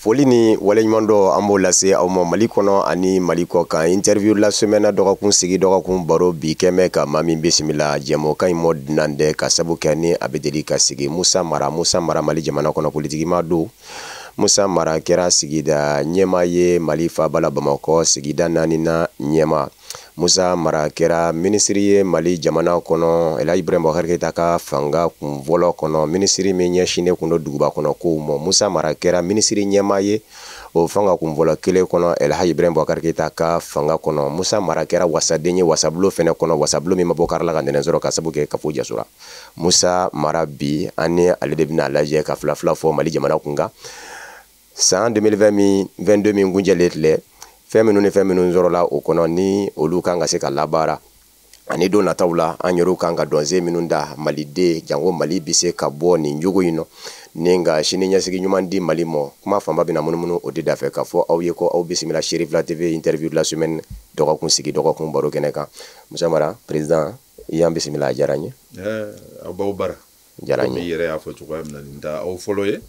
Foli ni waleɲuman dɔ an b'o lase aw ma Mali kɔnɔ ani Mali kɔ kan. Interview la semaine, dɔgɔkun sigi, dɔgɔkun baro, bi kɛmɛ ka maa min bisimila jɛmukan in mɔ dunan dɛ, ka sabu kɛ ni a bɛ deli ka sigi. Musa Mara, Musa Mara, Mali jamana kɔnɔ politikima don. Musa Mara kɛra sigida ɲɛmaa ye Mali faaba la Bamakɔ, sigida naaninan ɲɛmaa. Musa Mara kɛra minisiri ye Mali jamana kɔnɔ Elhaji Ibrahim Boubacar Keita ka fanga kun fɔlɔ kɔnɔ, minisiri min ɲɛsinnen kun don duguba kɔnɔ kow ma. Musa Mara kɛra minisiri ɲɛmaa ye o fanga kun fɔlɔ kelen kɔnɔ Elhaji Ibrahim Boubacar Keita ka fanga kɔnɔ. Musa Mara kɛra wasaden ye wasabulon fɛnɛ kɔnɔ, wasabulon min ma bɔ kari la ka ntɛnɛn sɔrɔ ka sabu kɛ kafo jasora. Musa Mara, bi an ni ale de bɛna lajɛ ka fila fila fɔ Mali jamana kun kan san 2020 min 22 min kuncɛlen filɛ, fɛn minnu ni fɛn minnu sɔrɔla o kɔnɔ ni olu kan ka se ka labaara, ani don nataw la an yɛrɛw kan ka dɔnsen minnu da maliden, janko Mali bɛ se ka bɔ nin jogo in nɔ ni ka sini ɲɛsigi ɲuman di Mali ma. Kuma fanba bɛna munumunu o de da fɛ k'a fɔ aw ye ko aw bisimila Cherifla TV, interview de la semaine, dɔgɔkun sigi, dɔgɔkun baro kɛnɛ kan. Musa Mara, président, i y'an bisimila, a diyara n ye. Aw b'aw bara. Diyara n ye. Komi i yɛrɛ y'a fɔ cogoya min na, nin tɛ aw fɔlɔ ye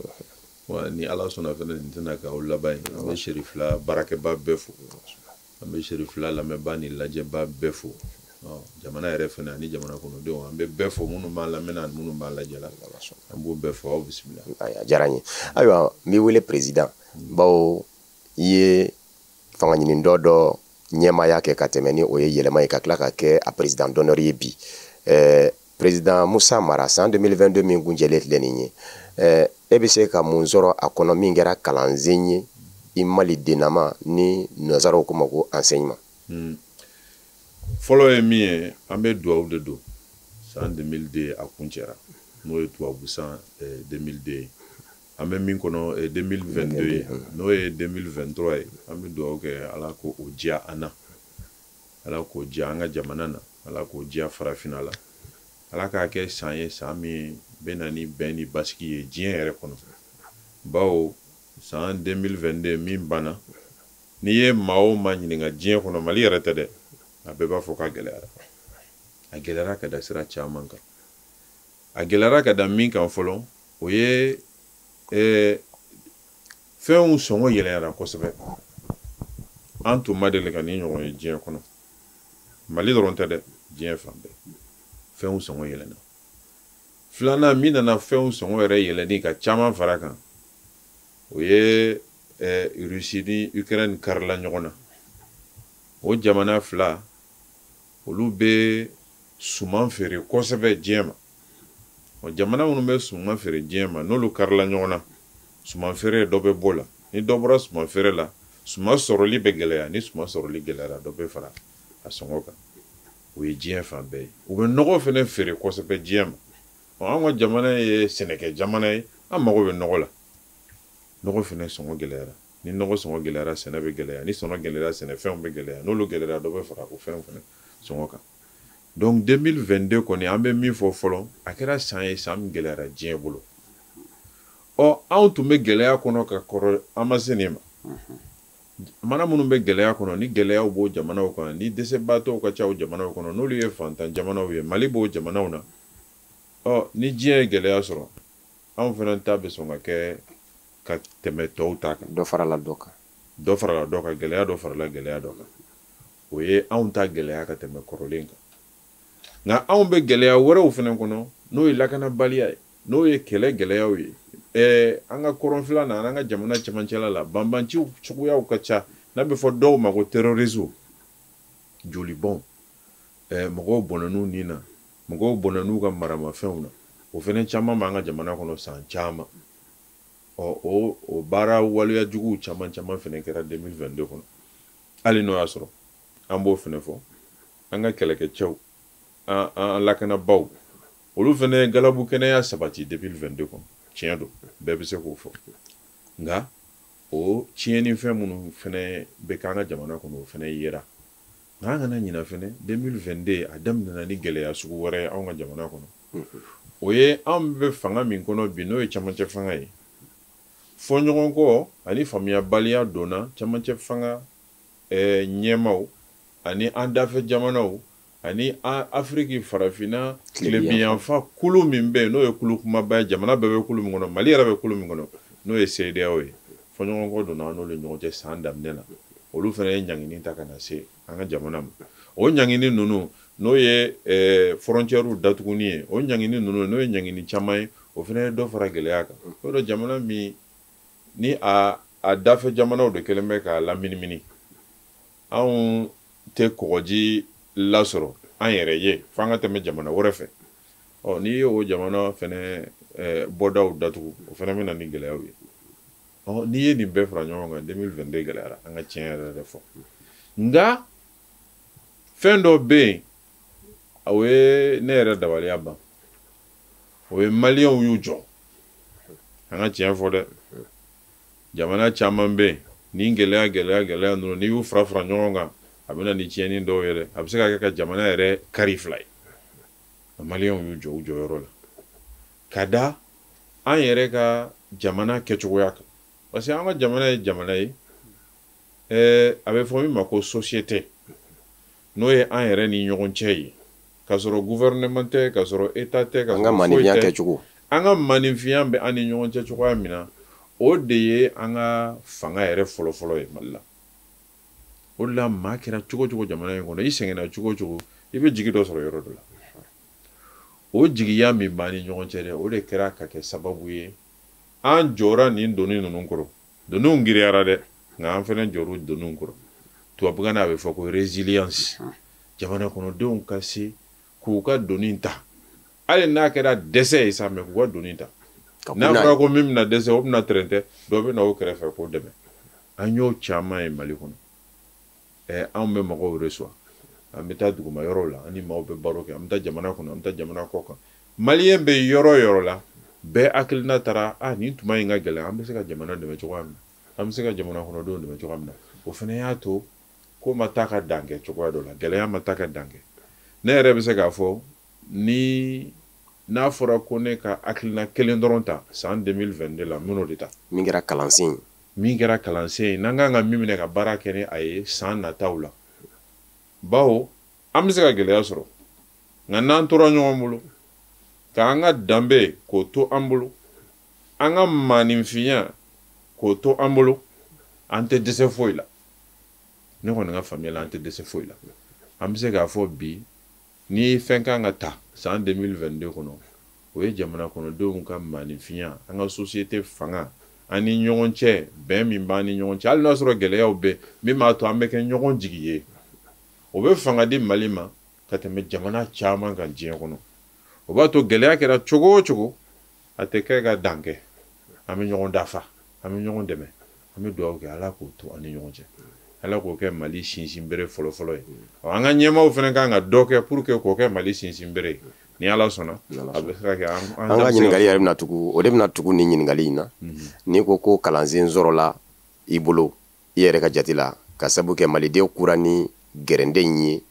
wa, ni Ala sɔnna fɛnɛ, nin tɛna k'aw laban ye. An bɛ Cherifla baarakɛba bɛɛ fo, an bɛ Cherifla lamɛnbaa ni lajɛbaa bɛɛ fo, jamana yɛrɛ fɛnɛ ani jamana kɔnɔdenw, an bɛ bɛɛ fo, minnu b'an lamɛn ani minnu b'an lajɛ la, an b'u bɛɛ fo. Aw bisimila. A diyara n ye. Ayiwa, n b'i wele président bawo i ye fanga ɲini dɔ dɔ ɲɛmaaya kɛ ka tɛmɛ, ni o ye yɛlɛma ye, ka tila ka kɛ a président d'honneur ye bi. Président Musa Mara, san 2022 min kuncɛlen filɛ nin ye, e bɛ se ka mun sɔrɔ a kɔnɔ min kɛra kalansen ye i malidennama, ni nanzaraw ko ma ko enseignement? Fɔlɔ ye min ye, an bɛ dugawu de don. San 2002 a kuncɛra, n'o ye tubabu san 2002 ye, an bɛ min kɔnɔ 2022 ye, n'o ye 2023 ye. An bɛ dugawu kɛ, Ala k'o diya an na, Ala k'o diya an ka jamana na, Ala k'o diya farafinna la, Ala k'a kɛ san ye, san min bɛ na ni bɛn ni basigi ye diɲɛ yɛrɛ kɔnɔ. Bawo san 2022 min banna, n'i ye maa o maa ɲininka diɲɛ kɔnɔ, Mali yɛrɛ tɛ dɛ, a bɛɛ b'a fɔ k'a gɛlɛyara. A gɛlɛyara ka da sira caman kan. A gɛlɛyara ka da min kan fɔlɔ, o ye fɛnw sɔngɔ yɛlɛyara kosɛbɛ. An tun ma deli ka nin ɲɔgɔn ye diɲɛ kɔnɔ. Mali dɔrɔn tɛ dɛ, diɲɛ fan bɛɛ fɛnw sɔngɔ yɛlɛnna. Filanan min nana fɛnw sɔngɔ yɛrɛ yɛlɛnni ka caman fara kan, o ye Russie ni Ukraine karila ɲɔgɔn na. O jamana fila olu bɛ suman feere kosɛbɛ diɲɛ ma. O jamana minnu bɛ suman feere diɲɛ ma, n'olu karila ɲɔgɔn na, suman feere dɔ bɛ bɔ la. Ni dɔ bɔra suman feere la, suman sɔrɔli bɛ gɛlɛya. Ni suman sɔrɔli gɛlɛyara, dɔ bɛ fara a sɔngɔ kan. O ye diɲɛ fan bɛɛ ye. U bɛ nɔgɔ fɛnɛ feere kosɛbɛ diɲɛ ma. An ka jamana ye sɛnɛkɛ jamana ye, an mago bɛ nɔgɔ la. Nɔgɔ fɛnɛ sɔngɔ gɛlɛyara. Ni nɔgɔ sɔngɔ gɛlɛyara, sɛnɛ bɛ gɛlɛya. Ni sɔngɔ gɛlɛyara, sɛnɛfɛnw bɛ gɛlɛya. N'olu gɛlɛyara, dɔ bɛ fara o fɛnw fɛnɛ sɔngɔ kan. Donc 2022 kɔni, an bɛ min fɔ fɔlɔ, a kɛra san ye, san min gɛlɛyara diɲɛ bolo. Ɔ, anw tun bɛ gɛlɛya kɔnɔ ka kɔrɔ, an ma se nin ma. Jamana minnu bɛ gɛlɛya kɔnɔ, ni gɛlɛyaw b'o jamanaw kan, ni dɛsɛbaatɔw ka ca o jamanaw kɔnɔ, n'olu ye fantan jamanaw ye, Mali b'o jamanaw na. Ɔ, ni diɲɛ ye gɛlɛya sɔrɔ, anw fana ta bɛ sɔn ka kɛ ka tɛmɛ tɔw ta kan. Dɔ farala dɔ kan. Dɔ farala dɔ kan, gɛlɛya dɔ farala gɛlɛya dɔ kan. O ye anw ta gɛlɛya ka tɛmɛ kɔrɔlen kan. Nka anw bɛ gɛlɛya wɛrɛw fana kɔnɔ, n'o ye lakanabaliya ye, n'o ye kɛlɛ gɛlɛyaw ye. An ka kɔrɔnfɛla na, an ka jamana cɛmancɛla la, banbanciw cogoyaw ka ca, n'a bɛ fɔ dɔw ma ko terrorisme, jolibɔn, mɔgɔw bɔnɛn'u nin na, mɔgɔw bɔnɛn'u ka maramafɛnw na. O fana caman b'an ka jamana kɔnɔ san caman. Ɔ, o baara waleya juguw caman caman fana kɛra 2022 kɔnɔ. Hali n'o y'a sɔrɔ an b'o fana fɔ, an ka kɛlɛkɛcɛw, an lakanabaw, olu fana ye galabu kɛnɛya sabati 2022 kɔnɔ. Tiɲɛ don, bɛɛ bɛ se k'o fɔ. Nka o tiɲɛnifɛn minnu fana bɛ k'an ka jamana kɔnɔ, o fana yera. Nka an kana ɲinɛ fana, 2022 a daminɛna ni gɛlɛya sugu wɛrɛ ye anw ka jamana kɔnɔ. O ye anw bɛ fanga min kɔnɔ bi, n'o ye camancɛ fanga ye. Fɔɲɔgɔnkɔ ani faamuyabaliya donna camancɛ fanga ɲɛmaw ani an dafɛ jamanaw ani Afiriki farafinna tilebinyanfan kulu min bɛ yen, n'o ye kulu kumaba ye, jamana bɛɛ bɛ kulu min kɔnɔ, Mali yɛrɛ bɛ kulu min kɔnɔ, n'o ye CEDEAO ye. Fɔɲɔgɔnkɔ donna an n'olu ɲɔgɔn cɛ san daminɛ la. Olu fana ye ɲangini ta ka na se an ka jamana ma. O ɲangini ninnu, n'o ye frontières datuguni ye, o ɲangini ninnu, n'o ye ɲangini caman ye, o fana ye dɔ fara gɛlɛya kan. O dɔn jamana min ni a dafɛ jamanaw de kɛlen bɛ k'a laminimini, anw tɛ kɔgɔji lasɔrɔ an yɛrɛ ye f'an ka tɛmɛ jamana wɛrɛ fɛ. Ɔ, n'i ye o jamana fɛnɛ bɔdaw datugu, o fɛnɛ bɛ na ni gɛlɛyaw ye. Ɔ, n'i ye nin bɛɛ fara ɲɔgɔn kan, 2022 gɛlɛyara, an ka tiɲɛ yɛrɛ de fɔ. Nka fɛn dɔ bɛ yen, o ye ne yɛrɛ dabaliya ban. O ye maliyɛnw y'u jɔ. An ka tiɲɛ fɔ dɛ. Jamana caman bɛ yen, ni gɛlɛya gɛlɛya gɛlɛya ninnu, n'i y'u fara fara ɲɔgɔn kan, a bɛ na ni tiɲɛni dɔw ye dɛ. A bɛ se ka kɛ ka jamana yɛrɛ kari fila ye. Maliyɛnw y'u jɔ u jɔyɔrɔ la. Ka da an yɛrɛ ka jamana kɛcogoya kan. Parce que an ka jamana ye jamana ye, a bɛ fɔ min ma ko société, n'o ye an yɛrɛ ni ɲɔgɔn cɛ ye. K'a sɔrɔ gouvernement tɛ, k'a sɔrɔ état tɛ, k'a sɔrɔ foyi tɛ. Kɛcogo. An ka maninfinya bɛ an ni ɲɔgɔn cɛ cogoya min na, o de ye an ka fanga yɛrɛ fɔlɔfɔlɔ ye Mali la. O de la maa kɛra cogo cogo jamana in kɔnɔ, i sɛgɛnna cogo cogo, i bɛ jigi dɔ sɔrɔ yɔrɔ dɔ la. O jigiya min b'an ni ɲɔgɔn cɛ dɛ, o de kɛra ka kɛ sababu ye an jɔra nin doni ninnu kɔrɔ. Doniw giriyara dɛ, nka an fana jɔr'u doniw kɔrɔ. Tubabukan na a bɛ fɔ ko résilience. Jamana kɔnɔdenw ka se k'u ka doni ta. Hali n'a kɛra dɛsɛ ye sa, mɛ k'u ka doni ta. N'a fɔra ko min bɛna dɛsɛ, o bɛna tɛrɛntɛ, dɔ bɛ na o kɛrɛfɛ k'o dɛmɛ. An y'o caman ye Mali kɔnɔ. Anw bɛ mɔgɔw reçoit. An bɛ taa duguma yɔrɔw la, an ni maaw bɛ baro kɛ, an bɛ taa jamana kɔnɔ, an bɛ taa jamana kɔ kan. Maliyɛn bɛ yɔrɔ o yɔrɔ la, bɛɛ hakilina taara, a nin tuma in ka gɛlɛn, an bɛ se ka jamana dɛmɛ cogoya min na, an bɛ se ka jamana kɔnɔdenw dɛmɛ cogoya min na. O fana y'a to ko ma taa ka dan kɛ cogoya dɔ la, gɛlɛya ma taa ka dan kɛ. Ne yɛrɛ bɛ se k'a fɔ ni n'a fɔra ko ne ka hakilina kelen dɔrɔn ta san 2022 la, n bɛn'o de ta. Min kɛra kalansen ye. Min kɛra kalansen ye, n'an kan ka min minɛ ka baara kɛ ni a ye san nataw la. Bawo an bɛ se ka gɛlɛya sɔrɔ, nka n'an tora ɲɔgɔn bolo, k'an ka danbe k'o to an bolo, an ka maaninfinya k'o to an bolo, an tɛ dɛsɛ foyi la. Ne kɔni ka faamuya la, an tɛ dɛsɛ foyi la. An bɛ se k'a fɔ bi, ni fɛn kan ka ta san 2022 kɔnɔ, o ye jamana kɔnɔdenw ka maaninfinya, an ka société fanga, an ni ɲɔgɔn cɛ, bɛn min b'an ni ɲɔgɔn cɛ, hali n'a sɔrɔ gɛlɛyaw bɛ, min b'a to an bɛ kɛ ɲɔgɔn jigi ye. O bɛ fanga di Mali ma ka tɛmɛ jamana caman kan diɲɛ kɔnɔ. O b'a to gɛlɛya kɛra cogo o cogo, a tɛ kɛ ka dan kɛ. An bɛ ɲɔgɔn dafa, an bɛ ɲɔgɔn dɛmɛ, an bɛ dugawu kɛ Ala k'o to an ni ɲɔgɔn cɛ. Ala k'o kɛ Mali sinsinbere fɔlɔfɔlɔ ye. An ka ɲɛmaaw fana kan ka dɔ kɛ pour que k'o kɛ Mali sinsinbere ye. Ni Ala sɔnna, a bɛ se ka kɛ an ka ɲininkali yɛrɛ bɛna tugu, o de bɛna tugu nin ɲininkali in na. N'i ko ko kalansen sɔrɔla i bolo, i yɛrɛ ka jate la, ka sabu kɛ malidenw kura ni gɛrɛndɛ in ye.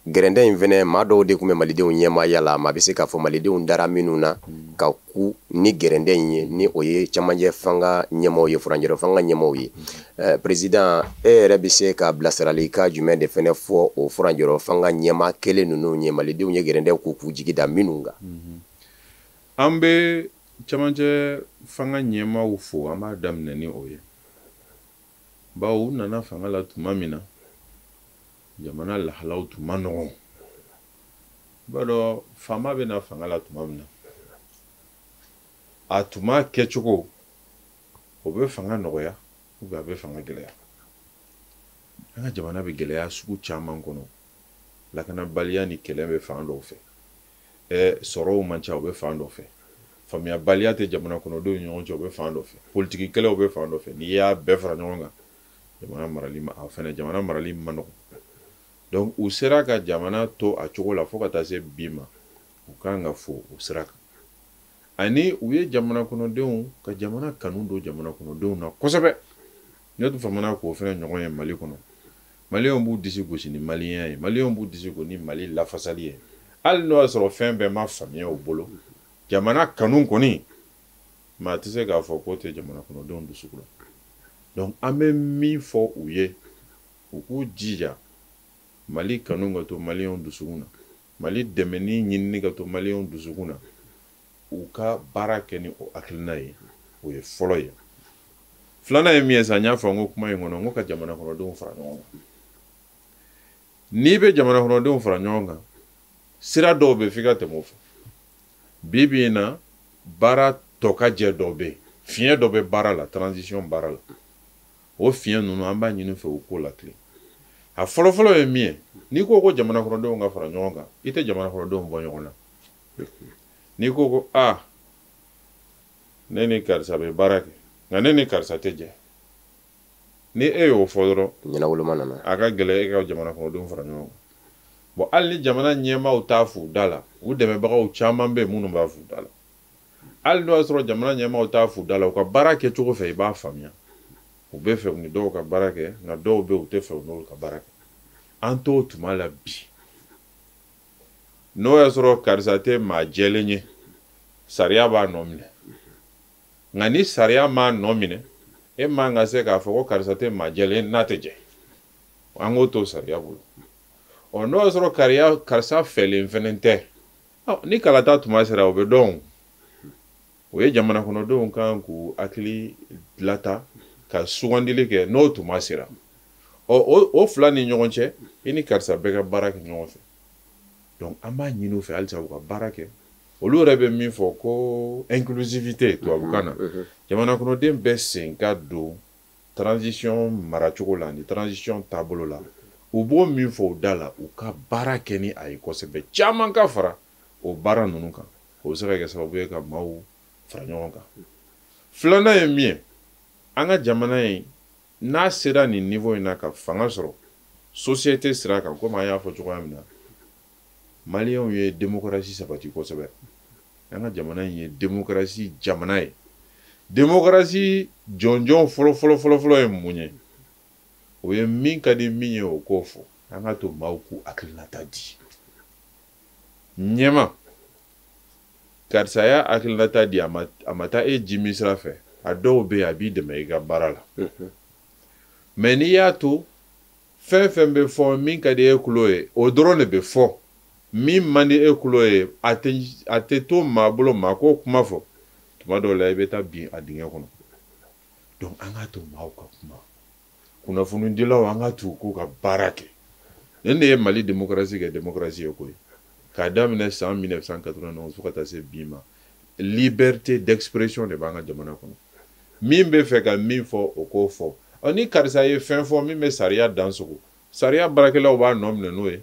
Gɛrɛndɛ in fɛnɛ, maa dɔw de tun bɛ malidenw ɲɛmaaya la, maa bɛ se k'a fɔ malidenw dara minnu na ka ku ni gɛrɛndɛ in ye, ni o ye camancɛ fanga ɲɛmaaw ye, furancɛrɔ fanga ɲɛmaaw ye. Président, e yɛrɛ bɛ se ka bilasiralikan jumɛn de fɛnɛ fɔ o furancɛrɔ fanga ɲɛmaa kelen ninnu ye, malidenw ye gɛrɛndɛ k'u jigi da minnu kan? An bɛ camancɛ fanga ɲɛmaaw fo, an b'a daminɛ ni o ye. Bawo u nana fanga la tuma min na, jamana lahalaw tun ma nɔgɔn. I b'a dɔn faama bɛ na fanga la tuma min na, a tuma kɛcogo, o bɛ fanga nɔgɔya ou bien a bɛ fanga gɛlɛya. An ka jamana bɛ gɛlɛya sugu caman kɔnɔ. Lakanabaliya ni kɛlɛ bɛ fan dɔw fɛ. Sɔrɔw man ca, o bɛ fan dɔ fɛ. Faamuyabaliya tɛ jamana kɔnɔdenw ni ɲɔgɔn cɛ, o bɛ fan dɔ fɛ. Politiki kɛlɛw bɛ fan dɔ fɛ. N'i y'a bɛɛ fara ɲɔgɔn kan, jamana marali ma, a fɛnɛ jamana marali ma nɔgɔn. Donc u sera ka jamana to a cogo la fo ka taa se bi ma, u kan ka fo o sira kan. Ani u ye jamana kɔnɔdenw ka jamana kanu don jamana kɔnɔdenw na kosɛbɛ. Ne tun famana k'o fɛnɛ ɲɔgɔn ye Mali kɔnɔ. Maliyɛnw b'u disi gosi ni maliyɛnya ye, maliyɛnw b'u disi gosi ni Mali lafasali ye. Hali n'o y'a sɔrɔ fɛn bɛɛ ma faamuya u bolo, jamana kanu kɔni, maa tɛ se k'a fɔ k'o tɛ jamana kɔnɔdenw dusukun la. Donc an bɛ min fɔ u ye, u k'u jija Mali kanu ka to maliyɛnw dusukun na, Mali dɛmɛni ɲinini ka to maliyɛnw dusukun na, u ka baara kɛ ni o hakilina ye, o ye fɔlɔ ye. Filanan ye min ye sa, n y'a fɔ n ko kuma in kɔnɔ, n ko ka jamana kɔnɔdenw fara ɲɔgɔn kan. N'i bɛ jamana kɔnɔdenw fara ɲɔgɔn kan, sira dɔw bɛ f'i ka tɛmɛ o fɛ. Bi bi in na, baara tɔ ka jɛ dɔ bɛ yen, fiɲɛ dɔ bɛ baara la, transition baara la. O fiɲɛ ninnu, an b'a ɲini fɛ u k'o latilen. A fɔlɔfɔlɔ ye min ye, n'i ko ko jamana kɔnɔdenw ka fara ɲɔgɔn kan, i tɛ jamana kɔnɔdenw bɔ ɲɔgɔn na. N'i ko ko aa, ne ni karisa bɛ baara kɛ, nka ne ni karisa tɛ jɛ, ni e y'o fɔ dɔrɔn, ɲɛnawoloma nana. A ka gɛlɛn e ka jamana kɔnɔdenw fara ɲɔgɔn kan. Bon, hali ni jamana ɲɛmaaw t'a f'u da la, u dɛmɛbagaw caman bɛ yen minnu b'a f'u da la. Hali n'o y'a sɔrɔ jamana ɲɛmaaw t'a f'u da la, u ka baara kɛcogo fɛ, i b'a faamuya. U bɛ fɛ u ni dɔw ka baara kɛ, nka dɔw bɛ yen, u tɛ fɛ u n'olu ka baara kɛ. An t'o tuma la bi. N'o y'a sɔrɔ karisa tɛ maa jɛlen ye, sariya b'a nɔ minɛ. Nka ni sariya m'a nɔ minɛ, e man ka se k'a fɔ ko karisa tɛ maa jɛlen n'a tɛ jɛ. An k'o to sariya bolo. Ɔ, n'o y'a sɔrɔ karisa fɛlen fɛnɛ tɛ, ni kalata tuma sera, o bɛ dɔn. O ye jamana kɔnɔdenw kan k'u hakili lata ka sugandili kɛ n'o tuma sera. Ɔ, o fila ni ɲɔgɔn cɛ, i ni karisa bɛɛ ka baara kɛ ɲɔgɔn fɛ. Donc an b'a ɲini u fɛ halisa u ka baara kɛ. Olu yɛrɛ bɛ min fɔ ko inclusivité tubabukan na, jamana kɔnɔden bɛɛ sen ka don transition maracogo la ani transition taabolo la. U b'o min fɔ u da la, u ka baara kɛ ni a ye kosɛbɛ. Caman ka fara o baara ninnu kan, o bɛ se ka kɛ sababu ye ka maaw fara ɲɔgɔn kan. Filanan ye min ye, an ka jamana in n'a sera nin niveau in na ka fanga sɔrɔ société sira kan, komi an y'a fɔ cogoya min na, maliyɛnw ye démocratie sabati kosɛbɛ. An ka jamana in ye démocratie jamana ye. Démocratie jɔnjɔn fɔlɔ fɔlɔ fɔlɔ fɔlɔ ye mun ye? O ye min ka di min ye, o k'o fɔ. An ka to maaw k'u hakilinata di. Ɲɛma karisa y'a hakilinata di, a ma taa e ji min sira fɛ, a dɔw bɛ yen, a b'i dɛmɛ i ka baara la. Mais n'i y'a to fɛn fɛn bɛ fɔ, min ka di e kulo ye, o dɔrɔn de bɛ fɔ. Min man di e kulo ye, a tɛ to maa bolo maa k'o kuma fɔ. Tuma dɔw la, i bɛ taa bin a dingɛ kɔnɔ. Donc an k'a to maaw ka kuma. Kunnafonidilaw, an ka t'u k'u ka baara kɛ. Nin de ye Mali démocratie kɛ démocratie ye koyi. K'a daminɛ san 1991 fo ka taa se bi ma, liberté d'expression de b'an ka jamana kɔnɔ. Min bɛ fɛ ka min fɔ, o k'o fɔ. Ɔ, ni karisa ye fɛn fɔ min bɛ sariya dan sogo, sariya baarakɛlaw b'a nɔ minɛ n'o ye.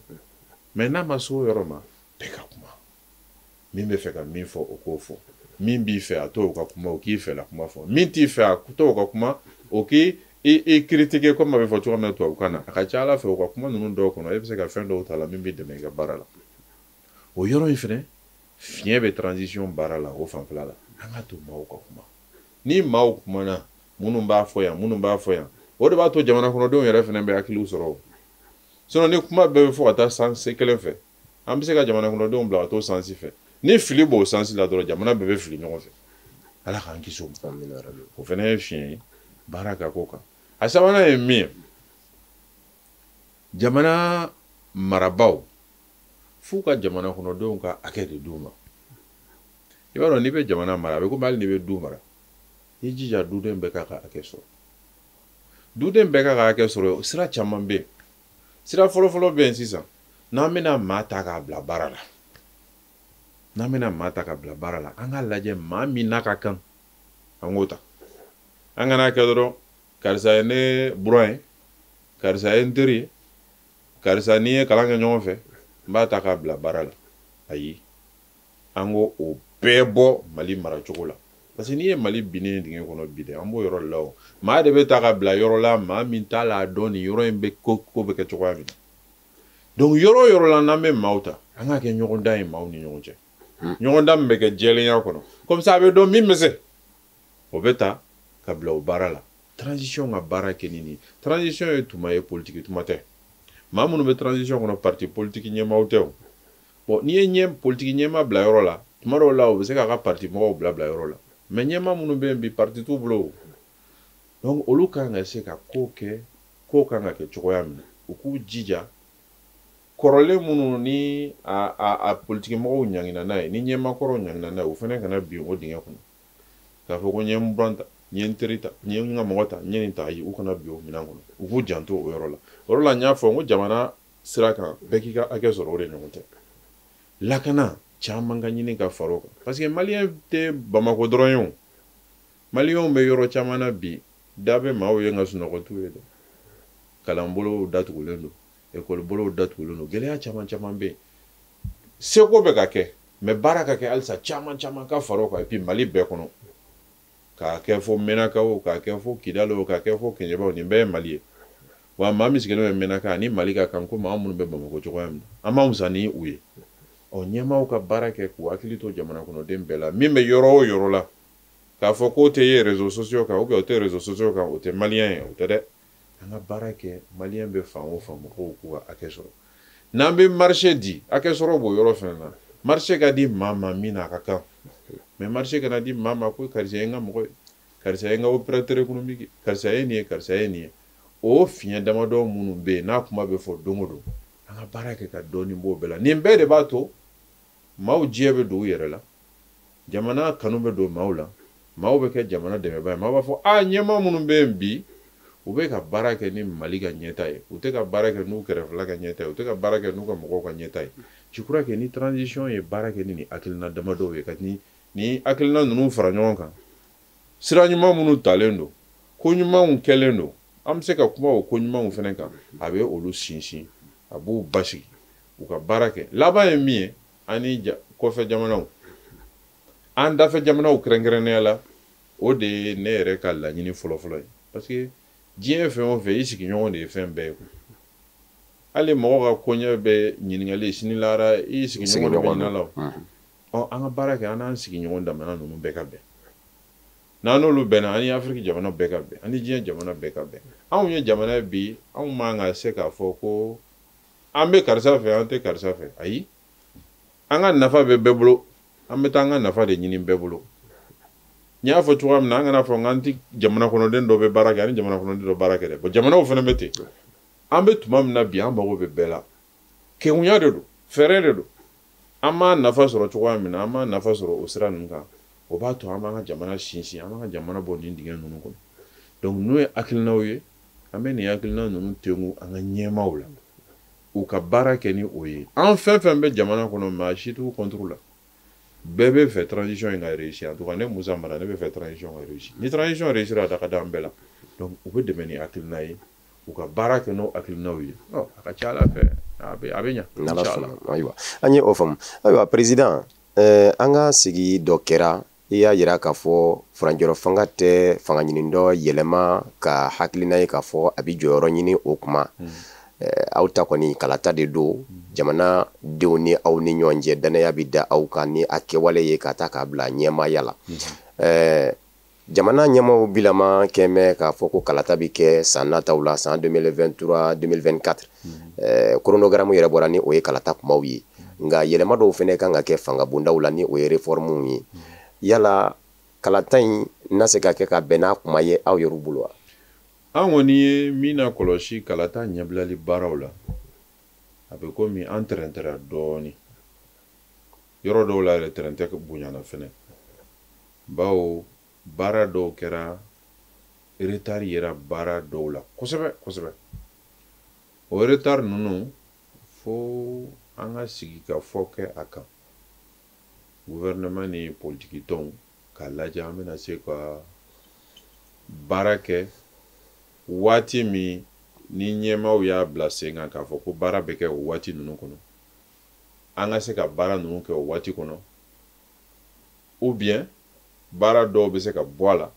Mais n'a ma se o yɔrɔ ma, bɛɛ ka kuma. Min bɛ fɛ ka min fɔ, o k'o fɔ. Min b'i fɛ, a t'o ka kuma, o k'i fɛ la kuma fɔ. Min t'i fɛ, a t'o ka kuma, o k'i i critiquer, komi a bɛ fɔ cogo min na tubabukan na. A ka ca Ala fɛ, u ka kuma ninnu dɔw kɔnɔ, e bɛ se ka fɛn dɔw ta la min b'i dɛmɛ i ka baara la. O yɔrɔ in fɛnɛ, fiɲɛ bɛ transition baara la o fanfɛla la. An ka to maaw ka kuma. Ni maaw kumana, minnu b'a fɔ yan, minnu b'a fɔ yan, o de b'a to jamana kɔnɔdenw yɛrɛ fɛnɛ bɛ hakiliw sɔrɔ. Sinon ni kuma bɛɛ bɛ fɔ ka taa sens kelen fɛ, an bɛ se ka jamana kɔnɔdenw bila ka t'o sens fɛ. Ni fili b'o sens la dɔrɔn, jamana bɛɛ bɛ fili ɲɔgɔn fɛ. Ala k'an kisi o ma. O fɛnɛ ye fiɲɛ ye baara ka k'o kan. A sabanan ye min ye, jamana marabaaw f'u ka jamana kɔnɔdenw ka hakɛ de d'u ma. I b'a dɔn, n'i bɛ jamana mara, a bɛ komi hali n'i bɛ du mara, i jija duden bɛɛ k'a ka hakɛ sɔrɔ. Duden bɛɛ k'a ka hakɛ sɔrɔ, sira caman bɛ yen. Sira fɔlɔfɔlɔ bɛ yen sisan, n'an bɛna maa ta k'a bila baara la, n'an bɛna maa ta k'a bila baara la, an k'a lajɛ maa min n'a ka kan, an k'o ta. An kana kɛ dɔrɔn karisa ye ne buran ye, karisa ye n teri ye, karisa n'i ye kalan kɛ ɲɔgɔn fɛ, n b'a ta k'a bila baara la. Ayi, an k'o o bɛɛ bɔ Mali maracogo la. Parce que n'i ye Mali binnen dingɛ kɔnɔ bi dɛ, an b'o yɔrɔ de la o. Maa de bɛ ta ka bila yɔrɔ la, maa min t'a la dɔn nin yɔrɔ in bɛ ko bɛ kɛ cogoya min na. Donc yɔrɔ o yɔrɔ la n'an bɛ maaw ta, an k'a kɛ ɲɔgɔndan ye maaw ni ɲɔgɔn cɛ. Ɲɔgɔndan min bɛ kɛ jɛlenya kɔnɔ, comme ça a bɛ dɔn min bɛ se, o bɛ ta ka bila o baara la. Transition ka baara kɛ ni nin ye. Transition ye tuma ye, politique tuma tɛ. Maa minnu bɛ transition kɔnɔ, parti politique ɲɛmaaw tɛ o. Bon, n'i ye ɲɛ politique ɲɛmaa bila yɔrɔ la, tuma dɔw la u bɛ se k'a ka parti mɔgɔw bila bila yɔrɔ la. Mais ɲɛmaa minnu bɛ yen bi, parti t'u bolo. Donc olu kan ka se ka ko kɛ, ko kan ka kɛ cogoya min na, u k'u jija. Kɔrɔlen minnu ni a politique mɔgɔw ɲangina n'a ye, ni ɲɛmaakɔrɔw ɲangina n'a ye, u fana kana bin o dingɛ kɔnɔ. K'a fɔ ko n ye n buran ta, N ye n teri ta, n ye n ka mɔgɔ ta, n ye nin ta, ayi, u kana bin o minɛn kɔnɔ. U k'u janto o yɔrɔ la. O yɔrɔ la, n y'a fɔ n ko jamana sira kan, bɛɛ k'i ka hakɛ sɔrɔ, o de ɲɔgɔn tɛ. Lakana caman ka ɲini ka fara o kan, parce que maliyɛn tɛ Bamakɔ dɔrɔn ye o. Maliyɛnw bɛ yɔrɔ caman na bi, da bɛ maaw ye nka sunɔgɔ t'u ye dɛ. Kalanbolow datugulen don, ekɔlibolow datugulen don, gɛlɛya caman caman bɛ yen. Seko bɛ ka kɛ, mais baara ka kɛ halisa, caman caman ka fara o kan. Et puis Mali bɛɛ kɔnɔ, k'a kɛ fo Menaka o, k'a kɛ fo Kidali o, k'a kɛ fo Keɲeba o, nin bɛɛ ye Mali ye. Wa maa min sigilen bɛ Menaka ani Mali ka kan komi anw minnu bɛ Bamakɔ cogoya min na, an b'an fisaya ni u ye. Ɔ, ɲɛmaaw ka baara kɛ k'u hakili to jamana kɔnɔden bɛɛ la, min bɛ yɔrɔ o yɔrɔ la. K'a fɔ k'o tɛ ye réseaux sociaux kan ou bien o tɛ réseaux sociaux kan, o tɛ maliyɛn ye, o tɛ dɛ. An ka baara kɛ, maliyɛn bɛ fan o fan, mɔgɔw k'u ka hakɛ sɔrɔ. N'an bɛ marché di, hakɛ sɔrɔ b'o yɔrɔ fana na. Marché ka di maa ma min na, a ka kan, mais marché kana di maa ma ko karisa ye n ka mɔgɔ ye, karisa ye n ka opérateur économique ye, karisa ye nin ye, karisa ye nin ye. O fiɲɛ damadɔ minnu bɛ yen n'a kuma bɛ fɔ don o don, an ka baara kɛ ka dɔɔnin b'o bɛɛ la. Nin bɛɛ de b'a to maaw diɲɛ bɛ don u yɛrɛ la, jamana kanu bɛ don maaw la, maaw bɛ kɛ jamana dɛmɛbaa ye. Maaw b'a fɔ a ɲɛmaa minnu bɛ yen bi, u bɛ ka baara kɛ ni Mali ka ɲɛta ye, u tɛ ka baara kɛ n'u kɛrɛfɛla ka ɲɛta ye, u tɛ ka baara kɛ n'u ka mɔgɔw ka ɲɛta ye. Je crois que ni transition ye baara kɛ ni nin hakilina damadɔw ye, ka ni hakilina ninnu fara ɲɔgɔn kan, sira ɲuman minnu talen don, ko ɲumanw kɛlen don, an bɛ se ka kuma o ko ɲumanw fana kan, a bɛ olu sinsin, a b'u basigi, u ka baara kɛ. Laban ye min ye, ani kɔfɛ jamanaw, an dafɛ jamanaw kɛrɛnkɛrɛnnenya la, o de ye ne yɛrɛ ka laɲini fɔlɔfɔlɔ ye, parce que diɲɛ fɛn o fɛn, i sigiɲɔgɔn de ye fɛn bɛɛ ye. Hali mɔgɔ ka koɲɛ bɛ ɲininkali sini lahara, i sigiɲɔgɔn de bɛ ɲininka la. Ɔ, an ka baara kɛ an n'an sigiɲɔgɔn jamana ninnu bɛɛ ka bɛn. N'an n'olu bɛnna, an ni Afiriki jamana bɛɛ ka bɛn, an ni diɲɛ jamana bɛɛ ka bɛn. Anw ye jamana ye bi, anw man ka se k'a fɔ ko an bɛ karisa fɛ, an tɛ karisa fɛ. Ayi, an ka nafa bɛ bɛɛ bolo, an bɛ taa an ka nafa de ɲini bɛɛ bolo. N y'a fɔ cogoya min na, an kana fɔ k'an tɛ jamana kɔnɔden dɔ bɛ baara kɛ ani jamana kɔnɔden dɔ baara kɛ dɛ. Bon, jamanaw fana bɛ ten. An bɛ tuma min na bi, an mago bɛ bɛɛ la. Kegunya de don, fɛɛrɛ de don. An b'a nafa sɔrɔ cogoya min na, an b'a nafa sɔrɔ o sira ninnu kan. O b'a to an b'an ka jamana sinsin, an b'an ka jamana bɔ nin dingɛ ninnu kɔnɔ. Donc n'o ye hakilinaw ye, an bɛ nin hakilina ninnu tengu an ka ɲɛmaaw la, u ka baara kɛ ni o ye. An fɛn fɛn bɛ jamana kɔnɔ, maa si t'u contre la. Bɛɛ bɛ fɛ transition in ka réussir. En tout cas, ne Musa Mara, ne bɛ fɛ transition ka réussir. Ni transition réussira, a da ka d'an bɛɛ la. Donc u bɛ dɛmɛ ni hakilina ye, u ka baara kɛ n'o hakilinaw ye. Ɔ, a ka ca Ala fɛ, a bɛ ɲa. N'Ala sɔnna. Ayiwa, an ye o faamu. Ayiwa, président, an ka sigi dɔ kɛra, i y'a yira k'a fɔ furancɛrɔ fanga tɛ fanga ɲini dɔ yɛlɛma ka hakilina ye k'a fɔ a bɛ jɔyɔrɔ ɲini o kuma. Aw ta kɔni kalata de don, jamana denw ni aw ni ɲɔgɔn cɛ, danaya bɛ da aw kan ni a kɛwale ye ka taa k'a bila ɲɛmaaya la. Jamana ɲɛmaaw bilama kɛmɛ k'a fɔ ko kalata bɛ kɛ san nataw la, san 2023, 2024. Chronogramme yɛrɛ bɔra ni o ye kalata kumaw ye, nka yɛlɛma dɔw fana kan ka kɛ fanga bondaw la ni o ye réforme ye. Yala kalata in na se ka kɛ ka bɛn n'a kuma ye aw yɛrɛ bolo wa? An kɔni ye min na kɔlɔsi kalata ɲɛbilali baaraw la, a bɛ komi an tɛrɛntɛra dɔɔnin. Yɔrɔ dɔw la yɛrɛ, tɛrɛntɛ bonyana fɛnɛ, bawo baara dɔw kɛra, retard yera baara dɔw la kosɛbɛ kosɛbɛ. O retard ninnu, fo an ka sigi ka fɔ kɛ a kan, gouvernement ni politiki tɔnw k'a lajɛ an bɛna se ka baara kɛ waati min ni ɲɛmaaw y'a bila sen kan k'a fɔ ko baara bɛ kɛ o waati ninnu kɔnɔ, an ka se ka baara ninnu kɛ o waati kɔnɔ, ou bien baara dɔw bɛ se ka bɔ a la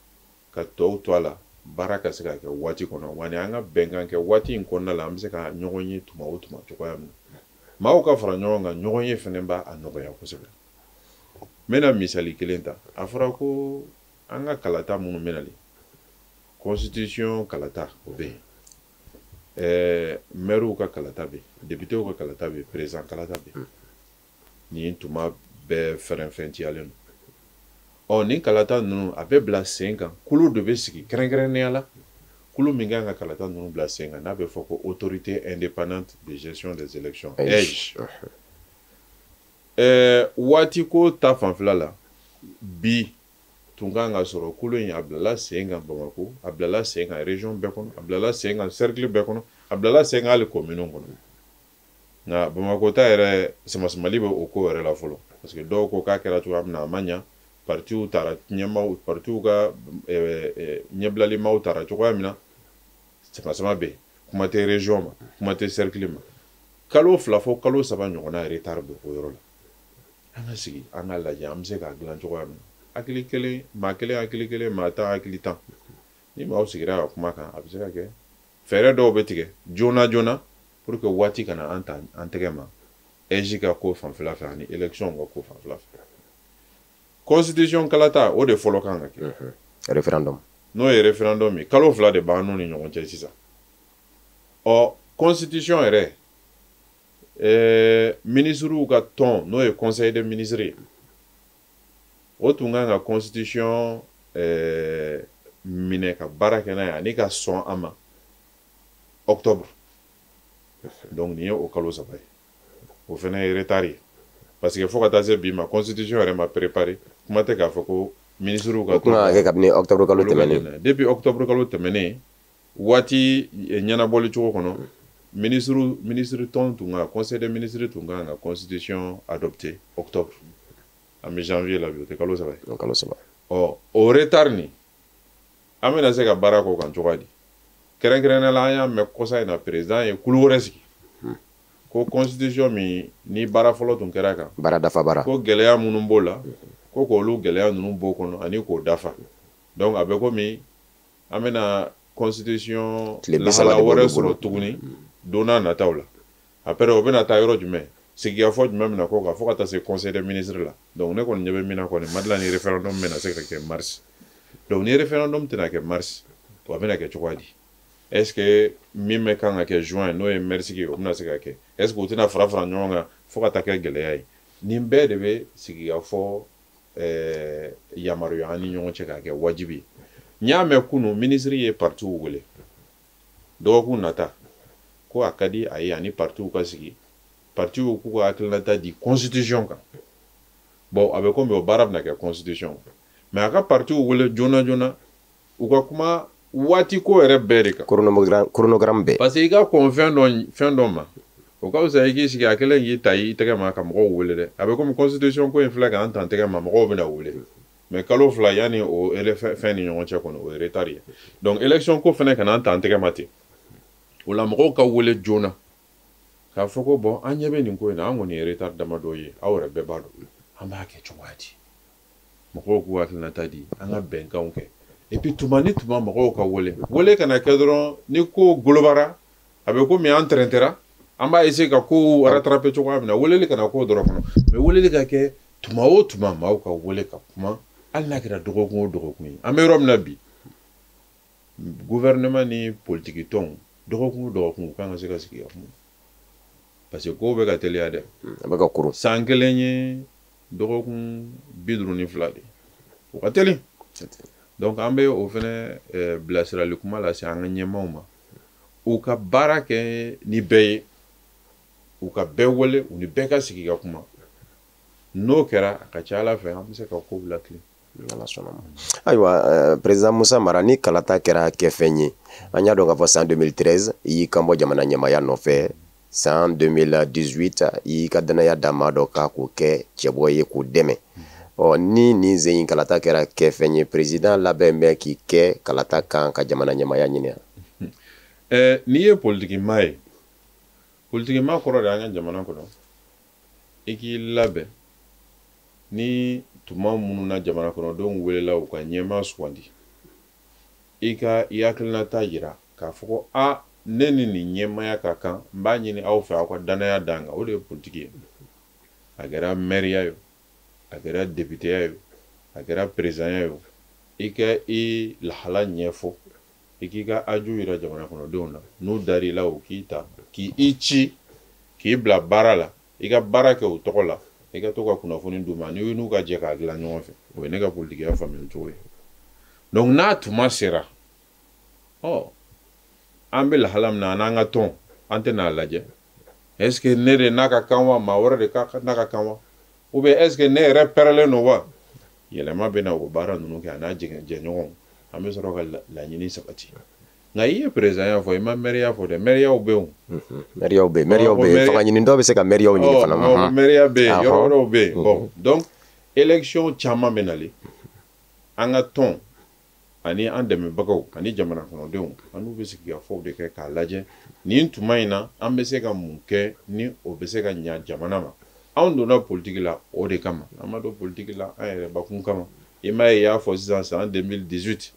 ka tɔw to a la, baara ka se ka kɛ waati kɔnɔ. Wa ni an ka bɛnkan kɛ waati in kɔnɔna la, an bɛ se ka ɲɔgɔn ye tuma o tuma cogoya min na, maaw ka fara ɲɔgɔn kan, ɲɔgɔn ye fɛnɛ b'a a nɔgɔya kosɛbɛ. N bɛna misali kelen ta. A fɔra ko an ka kalata minnu bɛ nalen, constitution kalata o bɛ yen, maires ka kalata bɛ yen, députés ka kalata bɛ yen, président kalata bɛ yen. Nin tuma bɛɛ fɛrɛnfɛntiyalen don. Ɔ, nin kalata ninnu, a bɛ bila sen kan, kulu de bɛ sigi kɛrɛnkɛrɛnnenya la, kulu min kan ka kalata ninnu bila sen kan, n'a bɛ fɔ ko Autorité indépendante de gestion des élections, AIGE. Waati ko ta fanfɛla la bi, tun kan ka sɔrɔ kulu in a bilala sen kan Bamakɔ, a bilala sen kan région bɛɛ kɔnɔ, a bilala sen kan cercle bɛɛ kɔnɔ, a bilala sen kan hali commune kɔnɔ. Nka Bamakɔ ta yɛrɛ, samasamali bɛ o ko yɛrɛ la fɔlɔ, parce que dɔw ko k'a kɛra cogoya min na, a ma ɲa. Partiw taara ɲɛmaaw, partiw ka ɲɛbilalimaw taara cogoya min na, samasama bɛ yen. Kuma tɛ région ma, kuma tɛ cercle ma. Kalo 2 fo kalo 3 ɲɔgɔnna retard bɛ o yɔrɔ la. An ka sigi, an ka lajɛ an bɛ se k'a dilan cogoya min na. Hakili kelen, maa kelen hakili kelen, maa 10 hakili 10. Ni maaw sigira ka kuma kan, a bɛ se ka kɛ fɛɛrɛ dɔw bɛ tigɛ joona joona pour que waati kana an ta an tɛgɛ ma. AIGE ka ko fanfɛla fɛ ani élection ka ko fanfɛla fɛ. Constitution kalata, o de fɔlɔ kan ka kɛ. Référendum. N'o ye référendum ye, kalo 2 de b'an n'u ni ɲɔgɔn cɛ sisan. Ɔ, constitution yɛrɛ, ministres ka tɔn, n'o ye conseil des ministres ye, o tun kan ka constitution minɛ ka baara kɛ n'a ye ani ka sɔn a ma octobre. Donc nin ye o kalo 3 ye, o fana ye retard ye, parce que fo ka taa se bi ma, constitution yɛrɛ ma préparé. Kuma tɛ k'a fɔ ko ministres ka O tun kan ka kɛ kabini octobre kalo tɛmɛnen. Depuis octobre kalo tɛmɛnen, waati ɲɛnabɔli cogo kɔnɔ, ministre tɔn tun ka, conseil des ministres tun kan ka constitution adopté octobre. An bɛ janvier la bi, o tɛ kalo 3 ye? O kalo 3. Ɔ, o retard nin, an bɛna se ka baara k'o kan cogoya di? Kɛrɛnkɛrɛnnenya la, an y'a mɛn kɔsa in na, président ye kulu wɛrɛ sigi ko constitution min ni baara fɔlɔ tun kɛra kan, baara dafa baara, ko gɛlɛya minnu b'o la, ko k'olu gɛlɛya ninnu b'o kɔnɔ ani k'o dafa. Donc a bɛ komi an bɛna constitution lahala wɛrɛ sɔrɔ tuguni don n'a nataw la. Après, o bɛna taa yɔrɔ jumɛn, sigikafɔ jumɛn bɛna k'o kan fo ka taa se conseil des ministres la. Donc ne kɔni ɲɛ bɛ min na kɔni, Mali ni référendum bɛna se ka kɛ mars. Donc ni référendum tɛna kɛ mars, o bɛna kɛ cogoya di? Est ce que min bɛ kan ka kɛ juin, n'o ye maire ye, o bɛna se ka kɛ? Est ce que u tɛna fara fara ɲɔgɔn kan fo ka taa kɛ gɛlɛya ye? Nin bɛɛ de bɛ sigikafɔ yamaruya an ni ɲɔgɔn cɛ k'a kɛ wajibi ye. N y'a mɛn kunun, minisiri ye partiw wele dɔgɔkun nata, ko a ka di a ye ani partiw ka sigi, partiw k'u ka hakilinata di constitution kan. Bon, a bɛ komi o baara bɛna kɛ constitution, mais a ka partiw wele joona joona, u ka kuma waati ko yɛrɛ bɛɛ de kan. Chronogramme bɛɛ. Parce que i ka kɔn fɛn dɔ ma, o ka fisa i k'i sigi a kɛlen k'i ta i tɛgɛ ma ka mɔgɔw wele dɛ. A bɛ komi constitution ko in filɛ k'an ta tɛgɛ ma, mɔgɔw bɛna wele, mais kalo 2 yanni o fɛn ni ɲɔgɔn cɛ kɔnɔ, o ye retard ye. Donc élection ko fɛnɛ kana an ta an tɛgɛ ma ten. O la, mɔgɔw ka wele joona k'a fɔ ko bon, an ɲɛ bɛ nin ko in na, an kɔni ye retard damadɔ ye, aw yɛrɛ bɛɛ b'a dɔn, an b'a kɛ cogoya di? Mɔgɔw k'u hakilinata di, an ka bɛnkanw kɛ. Et puis tuma ni tuma, mɔgɔw ka wele wele kana kɛ dɔrɔn ni ko golobara, a bɛ komi an tɛrɛntɛra, an b'a essayer ka kow rattraper cogoya min na. Weleli kana k'o dɔrɔn kɔnɔ, mais weleli ka kɛ tuma o tuma, maaw ka wele ka kuma, hali n'a kɛra dɔgɔkun o dɔgɔkun ye. An bɛ yɔrɔ min na bi, gouvernement ni politiki tɔnw, dɔgɔkun o dɔgɔkun, u kan ka se ka sigi ka kuma, parce que kow bɛ ka teliya dɛ. A bɛ ka koron. San kelen ye dɔgɔkun 52 de, o ka teli. Donc an bɛ o fɛnɛ bilasirali kuma lase an ka ɲɛmaaw ma, u ka baara kɛ ni bɛɛ ye, u ka bɛɛ wele, u ni bɛɛ ka sigi ka kuma. N'o kɛra, a ka ca Ala fɛ, an bɛ se ka kow latilen. Ala sɔnna ma. Ayiwa, président Musa Mara, ni kalata kɛra kɛfɛn ye, an y'a dɔn k'a fɔ san 2013, i y'i kanbɔ jamana ɲɛmaya nɔfɛ. San 2018, i y'i ka danaya da maa dɔ kan k'o kɛ cɛbɔ ye k'o dɛmɛ. Ɔ, ni nin sen in kalata kɛra kɛfɛn ye, président labɛn bɛ k'i kɛ kalata kan ka jamana ɲɛmaya ɲini? N'i ye politiki maa ye, politiki maa kɔrɔ de, an ka jamana kɔnɔ, i k'i labɛn ni tuma minnu na jamana kɔnɔdenw welela u ka ɲɛmaa sugandi, i ka i hakilinata yira k'a fɔ ko a ne ni nin ɲɛmaaya ka kan, n b'a ɲini aw fɛ, aw ka danaya d'an kan. O de ye politiki ye. A kɛra mɛriya ye o, a kɛra députéya ye o, a kɛra présidentya ye o, i ka i lahala ɲɛfɔ, i k'i ka aju yira jamana kɔnɔdenw na. N'u dar'i la, u k'i ta k'i i ci k'i bila baara la, i ka baara kɛ u tɔgɔ la, i ka to ka kunnafoni d'u ma, n'i n'u ka jɛ k'a dilan ɲɔgɔn fɛ. O ye ne ka politikiya faamuya cogo ye. Donc n'a tuma sera, ɔ, an bɛ lahala min na, an n'an ka tɔn, an tɛ n'a lajɛ est ce que ne de n'a ka kan wa, maa wɛrɛ de ka n'a ka kan wa, ou bien est ce que ne yɛrɛ pɛrɛlen don wa? Yɛlɛma bɛ na o baara ninnu kɛ a n'a jɛɲɔgɔnw, an bɛ sɔrɔ ka laɲini sabati. Nka i ye président fɔ, i ma mairie fɔ dɛ, mairie bɛ yen. Mairie bɛ yen, mairie bɛ yen, fanga ɲini dɔw bɛ se ka mairie ɲini fana. Mairie bɛ yen, yɔrɔ wɛrɛw bɛ yen. Bon, donc élection caman bɛ nalen, an ka tɔn ani an dɛmɛbagaw ani jamana kɔnɔdenw, an n'u bɛ sigi ka fɔw de kɛ k'a lajɛ nin tuma in na an bɛ se ka mun kɛ ni o bɛ se ka ɲa jamana ma. Anw donna politiki la o de kama, an ma don politiki la an yɛrɛ bakun kama. I m'a ye, i y'a fɔ sisan san 2018,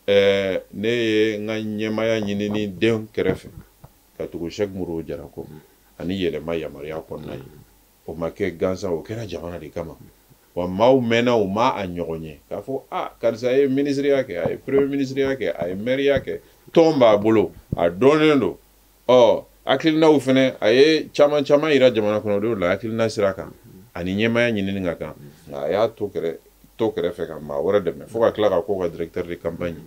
ne ye n ka ɲɛmaaya ɲini ni den kɛrɛfɛ ka tugu Sɛki Modibo Jara kɔ ani yɛlɛma yamaruya kɔnɔna ye. O ma kɛ gansan, o kɛra jamana de kama. Wa maaw mɛnna u ma a ɲɔgɔn ye k'a fɔ a karisa ye minisiriya kɛ, a ye premier ministre kɛ, a ye maire kɛ, tɔn b'a bolo, a dɔnnen don. Ɔ hakilinaw fɛnɛ a ye caman caman yira jamana kɔnɔdenw la hakilina sira kan ani ɲɛmaaya ɲinini ka kan, nka a y'a to kɛrɛfɛ ka maa wɛrɛ dɛmɛ fo ka tila ka k'o ka directeur de campagne.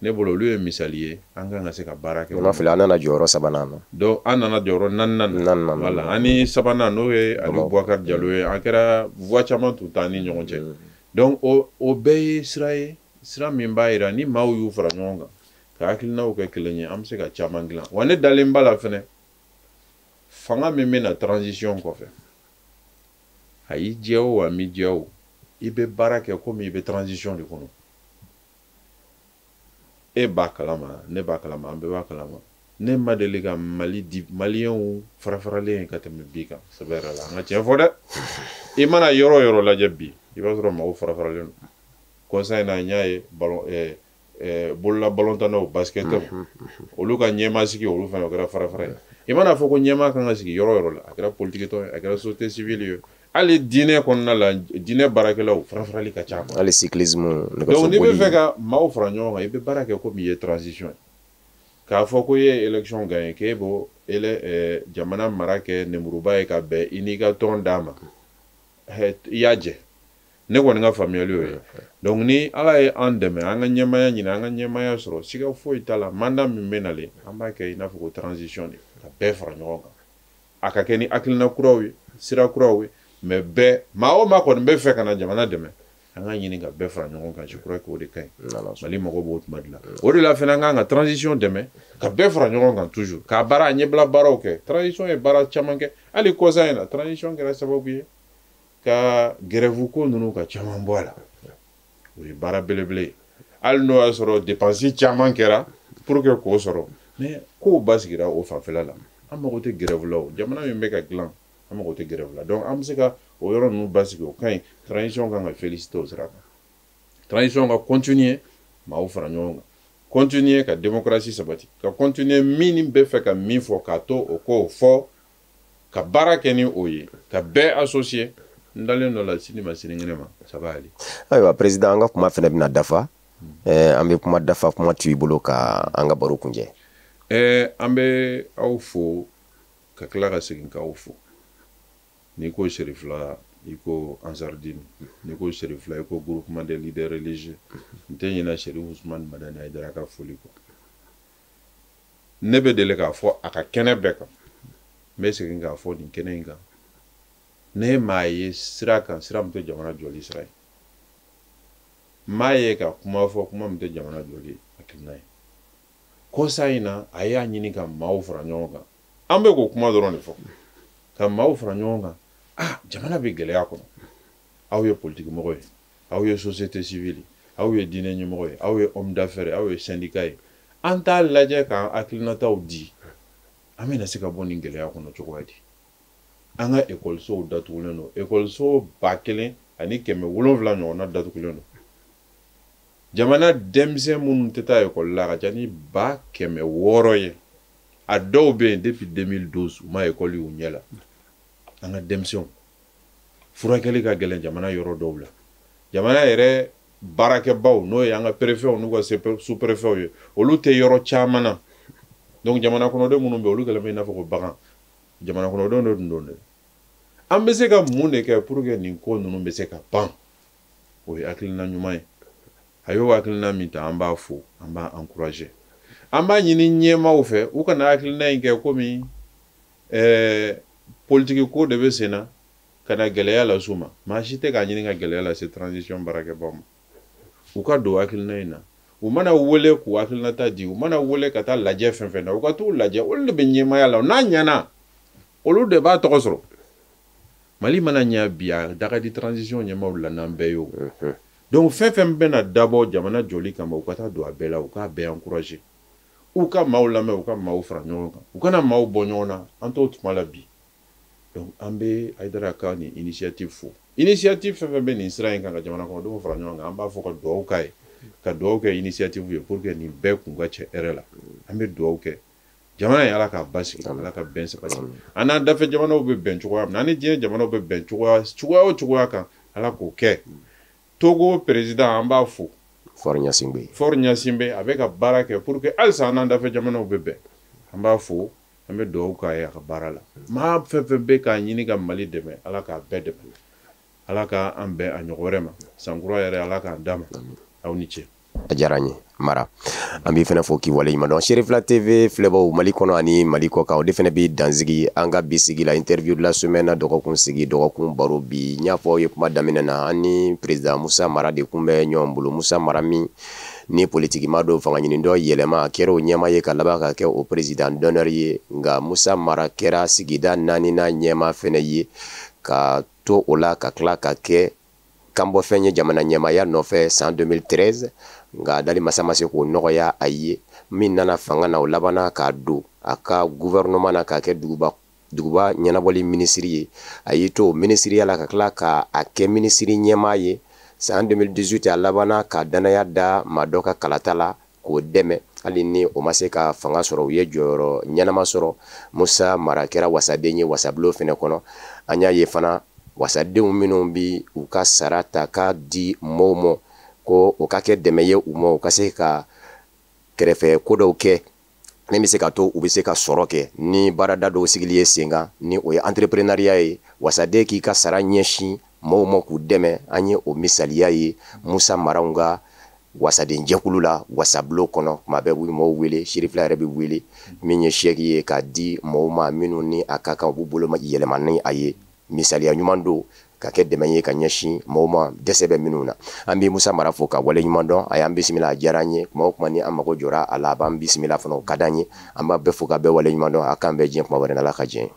Ne bolo olu ye misali ye an kan ka se ka baara kɛ. N'a fili an nana jɔyɔrɔ sabanan na. Donc an nana jɔyɔrɔ naaninan na. Voilà, an ni sabanan n'o ye Aliou Boubacar Diallo ye, an kɛra voix caman tun t'an ni ɲɔgɔn cɛ. Donc o bɛɛ ye sira ye, sira min b'a yira ni maaw y'u fara ɲɔgɔn kan ka hakilinaw kɛ kelen ye, an bɛ se ka caman dilan. Wa ne dalen b'a la fɛnɛ, fanga min bɛ na transition kɔfɛ, a y'i diya o a m'i diya o, i bɛ baara kɛ komi i bɛ transition de kɔnɔ. E b'a kalama, ne b'a kalama, an bɛɛ b'a kalama. Ne ma deli ka Mali di maliyɛnw farafaralen ka tɛmɛ bi kan, sɛbɛ yɛrɛ la. An ka tiɲɛ fɔ dɛ. I mana yɔrɔ o yɔrɔ lajɛ bi, i b'a sɔrɔ maaw farafaralen don. Kɔsa in na n y'a ye bolola balontannaw, basketteurs, olu ka ɲɛmaa sigi, olu fana o kɛra farafara ye. I mana fɔ ko ɲɛmaa kan ka sigi yɔrɔ o yɔrɔ la, a kɛra politique tɔn ye, a kɛra société civile ye, hali diinɛ kɔnɔna la, diinɛ baarakɛlaw farafarali ka ca. Hali cyclisme. Donc n'i bɛ fɛ ka maaw fara ɲɔgɔn kan, i bɛ baara kɛ komi i ye transition ye. K'a fɔ ko i ye élection gagné, k'e b'o jamana mara kɛ nemuruba ye ka bɛn i n'i ka tɔn d'a ma, i y'a jɛ. Ne kɔni ka faamuyali y'o ye. Donc ni Ala ye an dɛmɛ, an ka ɲɛmaaya ɲini, an ka ɲɛmaaya sɔrɔ, siga foyi t'a la, mandat min bɛ nalen, an b'a kɛ i n'a fɔ ko transition de, ka bɛɛ fara ɲɔgɔn kan. A ka kɛ ni hakilina kuraw ye, sira kuraw ye, mais bɛɛ, maa o maa kɔni bɛ fɛ ka na jamana dɛmɛ, an ka ɲini ka bɛɛ fara ɲɔgɔn kan. Je crois que o de ka ɲi. Mali mago b'o tuma de la. O de la fɛnɛ an kan ka transition dɛmɛ, ka bɛɛ fara ɲɔgɔn kan toujours, k'a baara ɲɛbila baaraw kɛ. Transition ye baara caman kɛ. Hali kɔsa in na, transition kɛra sababu ye ka grève ko ninnu ka caman bɔ a la. O ye baara belebele ye. Hali n'o y'a sɔrɔ dépense caman kɛra pour que k'o sɔrɔ, mais kow basigira o fanfɛla la. An mago tɛ grève la o. Jamana min bɛ ka dilan, an mago tɛ grève la. Donc an bɛ se ka o yɔrɔ ninnu basigi, o ka ɲi. Transition kan ka féliciter o sira kan. Transition ka continuer maaw fara ɲɔgɔn kan, continuer ka démocratie sabati, ka continuer min bɛ fɛ ka min fɔ k'a to o k'o fɔ, ka baara kɛ ni o ye, ka bɛɛ associer. N dalen dɔ la sini ma sinikɛnɛ ma, ça va aller. Ayiwa président, an ka kuma fɛnɛ bɛna dafa. An bɛ kuma dafa, kuma to i bolo ka an ka baro kuncɛ. An bɛ aw fo ka tila ka segin k'aw fo. N'i ko Cherifla, i ko Ansardine, n'i ko Cherifla, i ko groupement des leaders religieux. N tɛ ɲinɛ Cherif Ousmane Madani Haidara ka foli kɔ. Ne bɛ deli k'a fɔ a ka kɛnɛ bɛɛ kan, n bɛ segin k'a fɔ nin kɛnɛ in kan. Ne maa ye sira kan, sira min tɛ jamana jɔli sira ye. Maa ye ka kuma fɔ, kuma min tɛ jamana jɔli hakilina ye. Kɔsa in na, a y'a ɲini ka maaw fara ɲɔgɔn kan. An bɛ k'o kuma dɔrɔn de fɔ. Ka maaw fara ɲɔgɔn kan. Ah, jamana bɛ gɛlɛya kɔnɔ. Aw ye politique mɔgɔ ye, aw ye société civile, aw ye diinɛ ɲɛmɔgɔ ye, aw ye homme d'affaires ye, aw ye syndicat ye. An t'a lajɛ k'an hakilinataw di. An bɛna se ka bɔ nin gɛlɛya kɔnɔ cogoya di? An ka ekɔlisow datugulen don. Ekɔliso 1700 ɲɔgɔnna datugulen don. Jamana denmisɛn minnu tɛ taa ekɔli la, a ka ca ni 600,000 ye. A dɔw bɛ yen depuis 2012 u ma ekɔli y'u ɲɛ la. An ka denmisɛnw furakɛli ka gɛlɛn jamana yɔrɔ dɔw la. Jamana yɛrɛ baarakɛbaw, n'o ye an ka préfets n'u ka sous-préfets ye, olu tɛ yɔrɔ caman na. Donc jamana kɔnɔden minnu bɛ yen, olu kɛlen bɛ i n'a fɔ ko bagan. Jamana kɔnɔdenw de tun don dɛ. An bɛ se ka mun de kɛ pour que nin ko ninnu bɛ se ka ban? O ye hakilina ɲuman ye. A y'o hakilina min ta, an b'a fo, an b'a encourager. An b'a ɲini ɲɛmaaw fɛ, u kana hakilina in kɛ komi politiki ko de bɛ sen na, ka na gɛlɛya las'u ma. Maa si tɛ k'a ɲini ka gɛlɛya lase transition baarakɛbaw ma. U ka don hakilina in na, u mana wele k'u hakilinata di, u mana wele ka taa lajɛ fɛn fɛn na, u ka t'u lajɛ. Olu de bɛ ɲɛmaaya la, n'a ɲɛna olu de b'a tɔgɔ sɔrɔ. Mali mana ɲɛ bi, a da ka di transition ɲɛmaaw la n'an bɛɛ ye o. Donc fɛn fɛn bɛna dabɔ jamana jɔli kama, u ka taa don a bɛɛ la, u k'a bɛɛ encourager, u ka maaw lamɛn, u ka maaw fara ɲɔgɔn kan, u kana maaw bɔ ɲɔgɔn na. An t'o tuma la bi. Donc an bɛ Hayidara ka nin initiative fo. Initiative fɛn fɛn bɛ nin sira in kan ka jamana kɔnɔdenw fara ɲɔgɔn kan, an b'a fɔ ka dugawu k'a ye, ka dugawu kɛ initiative ye pour que nin bɛɛ kun ka cɛ hɛrɛ la. An bɛ dugawu kɛ jamana in, Ala k'a basigi, Ala ka bɛn sabati. An n'an dafɛ jamanaw bɛ bɛn cogoya min na, an ni diɲɛ jamanaw bɛ bɛn cogoya o cogoya kan, Ala k'o kɛ. Togo président, an b'a fo, Faure Gnassingbé. Faure Gnassingbé, a bɛ ka baara kɛ pour que halisa an n'an dafɛ jamanaw bɛ bɛn. An b'a fo, an bɛ dugawu k'a ye a ka baara la. Maa fɛn fɛn bɛ k'a ɲini ka Mali dɛmɛ, Ala k'a bɛɛ dɛmɛ, Ala k'an bɛn a ɲɔgɔn wɛrɛ ma. San kura yɛrɛ, Ala k'an d'a ma. Aw ni ce. A diyara n ye Mara, an b'i fana fo k'i waleɲuman dɔn. Serifila TV filɛbaw Mali kɔnɔ ani Mali kɔ kan, o de fana bɛ dansigi an ka bi sigi la, interview de la semaine na, dɔgɔkun sigi, dɔgɔkun baro. Bi n y'a fɔ aw ye kuma daminɛ na, an ni président Musa Mara de kun bɛ ɲɔgɔn bolo. Musa Mara min ni politikima don, fanga ɲini dɔ yɛlɛma, a kɛra o ɲɛmaa ye ka laban ka kɛ o président d'honneur ye. Nka Musa Mara kɛra sigida naaninan ɲɛmaa fana ye, ka to o la ka tila ka kɛ kanbɔfɛn ye jamana ɲɛmaaya nɔfɛ san 2013. Nka dali masa ma se k'o nɔgɔya a ye. Min nana fanga na, o labanna k'a don a ka gouvernement na k'a kɛ duguba ɲɛnabɔli minisiri ye. A y'i to minisiriya la ka tila k'a kɛ minisiri ɲɛmaa ye san 2018. A labanna ka danaya da maa dɔ ka kalata la k'o dɛmɛ, hali ni o ma se ka fanga sɔrɔ, u ye jɔyɔrɔ ɲɛnama sɔrɔ. Musa Mara kɛra wasaden ye wasabulon fɛnɛ kɔnɔ. An y'a ye fana, wasadenw minnu bi u ka sara ta k'a di mɔɔw ma ko o ka kɛ dɛmɛ ye u ma, u ka se ka kɛrɛfɛ ko dɔw kɛ min bɛ se ka to u bɛ se ka sɔrɔ kɛ ni baarada dɔw sigili ye sen kan, ni o ye entrepreneuriat ye. Wasaden k'i ka sara ɲɛsin mɔɔw ma k'u dɛmɛ, an ye o misaliya ye Musa Maraw ka wasaden jɛkulu la wasabulon kɔnɔ. Kuma bɛɛ u bɛ mɔɔw wele, Serifila yɛrɛ bɛ wele min ye chèque ye k'a di mɔɔw ma minnu ni a ka kan u b'u bolo yɛlɛma ni a ye. Misaliya ɲuman don ka kɛ dɛmɛ ye ka ɲɛsin mɔgɔw ma dɛsɛ bɛ minnu na. An bɛ Musa Mara fo ka wale ɲuman dɔn. A y'an bisimila, a diyara an ye. Kuma o kuma ni an mago jɔra a la, a b'an bisimila fana, o ka d'an ye. An b'a bɛɛ fo ka bɛɛ wale ɲuman dɔn. A k'an bɛn diɲɛ kuma wɛrɛ, n'Ala ka diɲɛ ye.